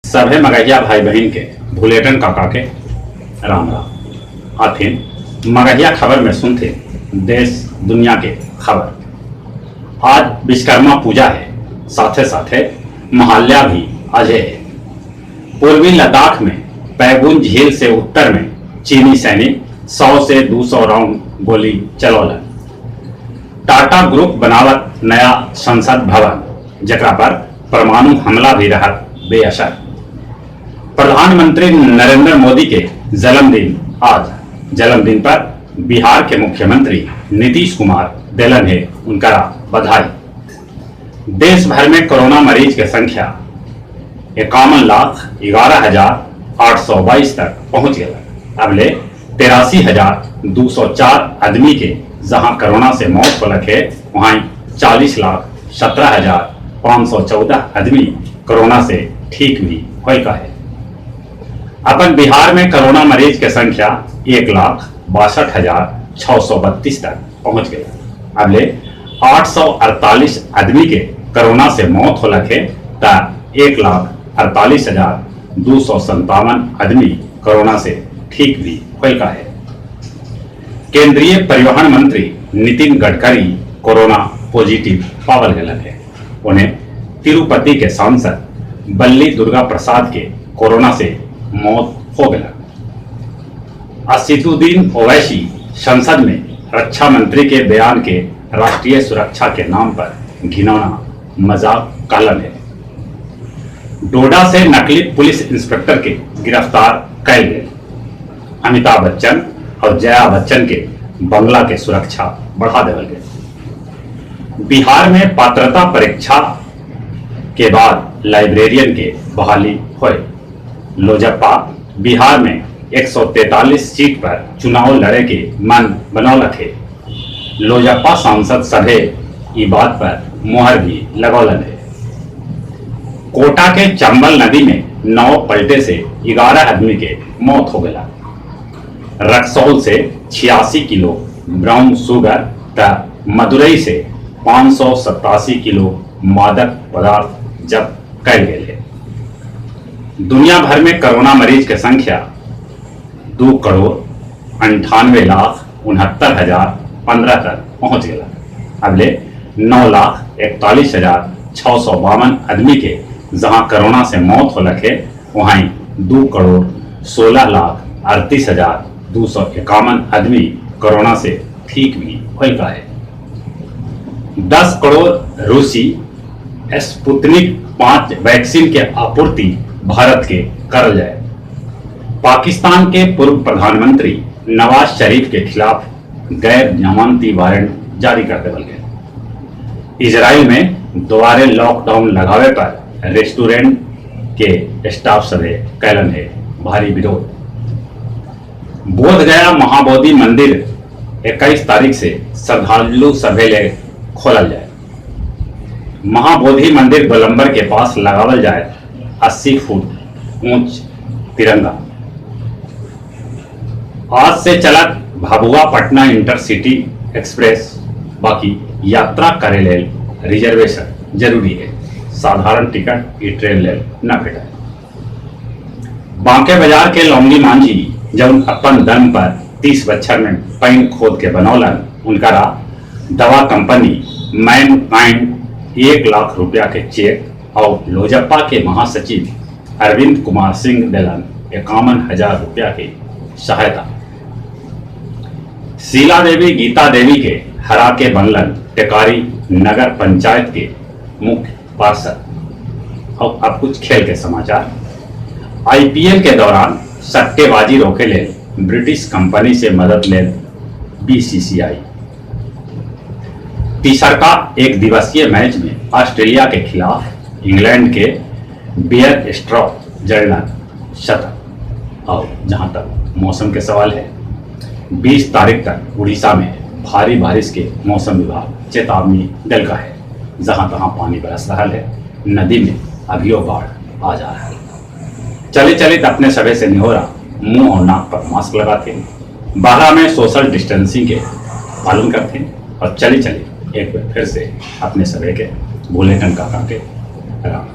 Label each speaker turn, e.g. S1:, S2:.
S1: सभे मगहिया भाई बहिन के भुलेटन काका के राम राम। आथिन मगहिया खबर में सुनथे देश दुनिया के खबर। आज विश्वकर्मा पूजा है, साथे साथे महाल्या भी आजे है। पूर्वी लद्दाख में पैगुन झील से उत्तर में चीनी सैनिक 100 से 200 राउंड गोली चलौलन। टाटा ग्रुप बनावत नया संसद भवन, जकरा पर परमाणु हमला भी रहत बेअसर। प्रधानमंत्री नरेंद्र मोदी के जन्मदिन आज। जन्मदिन पर बिहार के मुख्यमंत्री नीतीश कुमार देलन है उनका बधाई। देश भर में कोरोना मरीज के संख्या 51,11,822 तक पहुंच गया। अब ले 83,204 आदमी के जहां कोरोना से मौत होलक है, वहां 40,17,514 आदमी कोरोना से ठीक भी होल का है। अपन बिहार में कोरोना मरीज के संख्या 1,62,632 तक पहुंच गई। अब ले 848 आदमी के कोरोना से मौत होलक है ता 1,48,257 आदमी कोरोना से ठीक भी होल का है। केंद्रीय परिवहन मंत्री नितिन गडकरी कोरोना पॉजिटिव पावल गलन है। उन्हें तिरुपति के सांसद बल्ली दुर्गा प्रसाद के कोरोना से मौत हो गया। असदुद्दीन ओवैसी संसद में रक्षा मंत्री के बयान के राष्ट्रीय सुरक्षा के नाम पर घिनौना मजाक कहलन है। डोडा से नकली पुलिस इंस्पेक्टर के गिरफ्तार कैल गए। अमिताभ बच्चन और जया बच्चन के बंगला के सुरक्षा बढ़ा देवल गए। बिहार में पात्रता परीक्षा के बाद लाइब्रेरियन के बहाली हुए। लोजपा बिहार में 143 सीट पर चुनाव लड़े के मन बनौलक है। लोजपा सांसद सभे ई बात पर मुहर भी लगौलन है। कोटा के चंबल नदी में नाव पलटे से 11 आदमी के मौत हो गया। रक्सौल से 86 किलो ब्राउन शुगर त मदुरई से 587 किलो मादक पदार्थ जब्त कैल गेल है। दुनिया भर में कोरोना मरीज के संख्या 2,98,69,015 तक पहुंच गया। अब ले 9,41,652 आदमी के जहां कोरोना से मौत होलक है, वहीं 2,16,38,251 आदमी कोरोना से ठीक भी होल का है। 10 करोड़ रूसी स्पुतनिक 5 वैक्सीन के आपूर्ति भारत के करल जाए। पाकिस्तान के पूर्व प्रधानमंत्री नवाज शरीफ के खिलाफ गैर जमानती वारंट जारी कर देवल गए। इजराइल में दोबारे लॉकडाउन लगावे पर रेस्टोरेंट के स्टाफ सभे कैलन है भारी विरोध। बोध गया महाबोधि मंदिर 21 तारीख से श्रद्धालु सभे ले खोलल जाए। महाबोधि मंदिर गोलंबर के पास लगावल जाए 80 फुट ऊंच तिरंगा। आज से चलत भभुआ पटना इंटरसिटी एक्सप्रेस, बाकी यात्रा करे लेल रिजर्वेशन जरूरी है। साधारण टिकट ई ट्रेन लेल न भेटाए। बांके बाजार के लौंगी मांझी जब अपन दम पर 30 बच्छर में पैन खोद के बनौलन, उनकरा दवा कंपनी मैन काइंड 1 लाख रुपया के चेक और लोजपा के महासचिव अरविंद कुमार सिंह दिलन 51,000 रुपया के सहायता। शीला देवी गीता देवी के हरा के बनलन टेकारी नगर पंचायत के मुख्य पार्षद। और अब कुछ खेल के समाचार। आईपीएल के दौरान सट्टेबाजी रोके ले ब्रिटिश कंपनी से मदद ले बीसीसीआई। तीसरका एक दिवसीय मैच में ऑस्ट्रेलिया के खिलाफ इंग्लैंड के बेयर स्ट्रॉ जड़ना शतक। और जहां तक मौसम के सवाल है, 20 तारीख तक उड़ीसा में भारी बारिश के मौसम विभाग चेतावनी दिल का है। जहां तहां पानी बरस रहा है, नदी में अभियो बाढ़ आ जा रहा है। चले चले तो अपने सभे से निहोरा, मुंह और नाक पर मास्क लगाते हैं, बाहर में सोशल डिस्टेंसिंग के पालन करते हैं और चले चले एक बार फिर से अपने सभे के भूलेटन काका के राम।